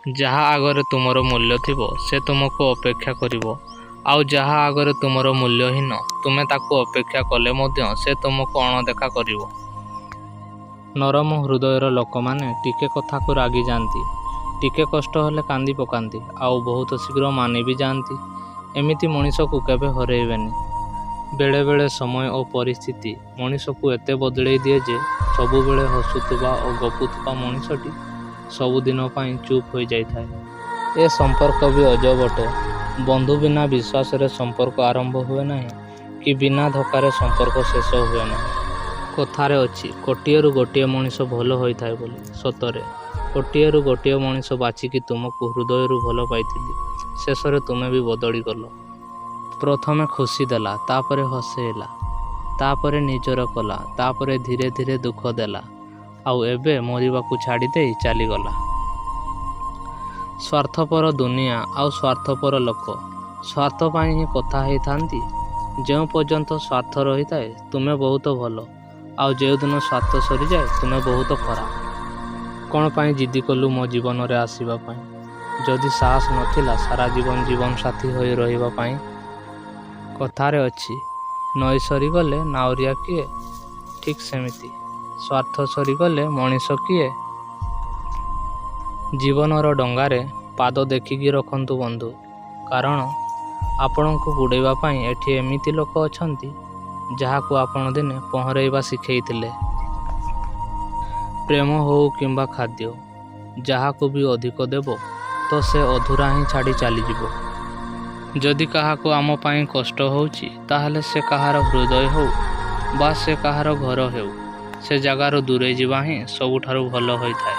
ଯାହା ଆଗରେ ତୁମର ମୂଲ୍ୟ ଥିବ ସେ ତୁମକୁ ଅପେକ୍ଷା କରିବ, ଆଉ ଯାହା ଆଗରେ ତୁମର ମୂଲ୍ୟହୀନ ତୁମେ ତାକୁ ଅପେକ୍ଷା କଲେ ମଧ୍ୟ ସେ ତୁମକୁ ଅଣଦେଖା କରିବ। ନରମ ହୃଦୟର ଲୋକମାନେ ଟିକେ କଥାକୁ ରାଗିଯାଆନ୍ତି, ଟିକେ କଷ୍ଟ ହେଲେ କାନ୍ଦି ପକାନ୍ତି, ଆଉ ବହୁତ ଶୀଘ୍ର ମାନି ବି ଯାଆନ୍ତି। ଏମିତି ମଣିଷକୁ କେବେ ହରେଇବେନି। ବେଳେବେଳେ ସମୟ ଓ ପରିସ୍ଥିତି ମଣିଷକୁ ଏତେ ବଦଳେଇ ଦିଏ ଯେ ସବୁବେଳେ ହସୁଥିବା ଓ ଗପୁଥିବା ମଣିଷଟି ସବୁଦିନ ପାଇଁ ଚୁପ୍ ହୋଇଯାଇଥାଏ। ଏ ସମ୍ପର୍କ ବି ଅଜବ ଅଟେ ବନ୍ଧୁ। ବିନା ବିଶ୍ୱାସରେ ସମ୍ପର୍କ ଆରମ୍ଭ ହୁଏ ନାହିଁ କି ବିନା ଧୋକାରେ ସମ୍ପର୍କ ଶେଷ ହୁଏ ନାହିଁ। କଥାରେ ଅଛି, କୋଟିଏରୁ ଗୋଟିଏ ମଣିଷ ଭଲ ହୋଇଥାଏ ବୋଲି। ସତରେ କୋଟିଏରୁ ଗୋଟିଏ ମଣିଷ ବାଛିକି ତୁମକୁ ହୃଦୟରୁ ଭଲ ପାଇଥିଲି, ଶେଷରେ ତୁମେ ବି ବଦଳିଗଲ। ପ୍ରଥମେ ଖୁସି ଦେଲା, ତାପରେ ହସେଇଲା, ତାପରେ ନିଜର କଲା, ତାପରେ ଧୀରେ ଧୀରେ ଦୁଃଖ ଦେଲା, ଆଉ ଏବେ ମରିବାକୁ ଛାଡ଼ିଦେଇ ଚାଲିଗଲା। ସ୍ୱାର୍ଥପର ଦୁନିଆ ଆଉ ସ୍ୱାର୍ଥପର ଲୋକ ସ୍ୱାର୍ଥ ପାଇଁ ହିଁ କଥା ହେଇଥାନ୍ତି। ଯେଉଁ ପର୍ଯ୍ୟନ୍ତ ସ୍ୱାର୍ଥ ରହିଥାଏ ତୁମେ ବହୁତ ଭଲ, ଆଉ ଯେଉଁଦିନ ସ୍ୱାର୍ଥ ସରିଯାଏ ତୁମେ ବହୁତ ଖରାପ। କ'ଣ ପାଇଁ ଜିଦି କଲୁ ମୋ ଜୀବନରେ ଆସିବା ପାଇଁ, ଯଦି ସାହସ ନଥିଲା ସାରା ଜୀବନ ଜୀବନସାଥୀ ହୋଇ ରହିବା ପାଇଁ? କଥାରେ ଅଛି, ନଈ ସରିଗଲେ ନାଉରିଆ କିଏ? ଠିକ୍ ସେମିତି ସ୍ୱାର୍ଥ ସରିଗଲେ ମଣିଷ କିଏ? ଜୀବନର ଡଙ୍ଗାରେ ପାଦ ଦେଖିକି ରଖନ୍ତୁ ବନ୍ଧୁ, କାରଣ ଆପଣଙ୍କୁ ବୁଡ଼େଇବା ପାଇଁ ଏଠି ଏମିତି ଲୋକ ଅଛନ୍ତି ଯାହାକୁ ଆପଣ ଦିନେ ପହଁରେଇବା ଶିଖେଇଥିଲେ। ପ୍ରେମ ହେଉ କିମ୍ବା ଖାଦ୍ୟ, ଯାହାକୁ ବି ଅଧିକ ଦେବ ତ ସେ ଅଧୁରା ହିଁ ଛାଡ଼ି ଚାଲିଯିବ। ଯଦି କାହାକୁ ଆମ ପାଇଁ କଷ୍ଟ ହେଉଛି, ତାହେଲେ ସେ କାହାର ହୃଦୟ ହେଉ ବା ସେ କାହାର ଘର ହେଉ, ସେ ଜାଗାରୁ ଦୂରେଇ ଯିବା ହିଁ ସବୁଠାରୁ ଭଲ ହୋଇଥାଏ।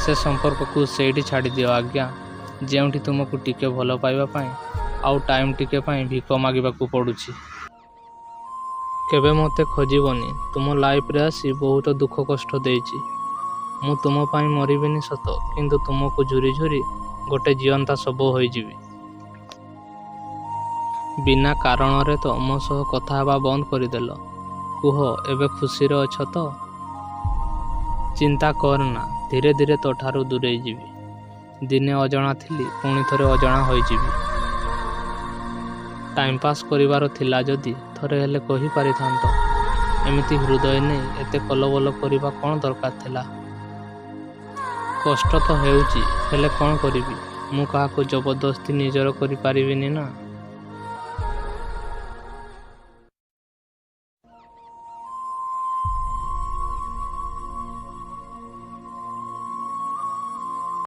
ସେ ସମ୍ପର୍କକୁ ସେଇଠି ଛାଡ଼ିଦିଅ ଆଜ୍ଞା, ଯେଉଁଠି ତୁମକୁ ଟିକେ ଭଲ ପାଇବା ପାଇଁ ଆଉ ଟାଇମ୍ ଟିକେ ପାଇଁ ଭିକ ମାଗିବାକୁ ପଡ଼ୁଛି। କେବେ ମୋତେ ଖୋଜିବନି, ତୁମ ଲାଇଫରେ ଆସି ବହୁତ ଦୁଃଖ କଷ୍ଟ ଦେଇଛି। ମୁଁ ତୁମ ପାଇଁ ମରିବିନି ସତ, କିନ୍ତୁ ତୁମକୁ ଝୁରି ଝୁରି ଗୋଟେ ଜିଅନ୍ତା ଶବ ହୋଇଯିବି। ବିନା କାରଣରେ ତ ମୋ ସହ କଥା ହେବା ବନ୍ଦ କରିଦେଲ, କୁହ ଏବେ ଖୁସିରେ ଅଛ ତ? ଚିନ୍ତା କରନା, ଧୀରେ ଧୀରେ ତୋଠାରୁ ଦୂରେଇ ଯିବି। ଦିନେ ଅଜଣା ଥିଲି, ପୁଣି ଥରେ ଅଜଣା ହୋଇଯିବି। ଟାଇମ୍ ପାସ୍ କରିବାର ଥିଲା ଯଦି ଥରେ ହେଲେ କହିପାରିଥାନ୍ତ, ଏମିତି ହୃଦୟ ନେଇ ଏତେ କଲବଲ କରିବା କ'ଣ ଦରକାର ଥିଲା? କଷ୍ଟ ତ ହେଉଛି, ହେଲେ କ'ଣ କରିବି, ମୁଁ କାହାକୁ ଜବରଦସ୍ତି ନିଜର କରିପାରିବିନି ନା।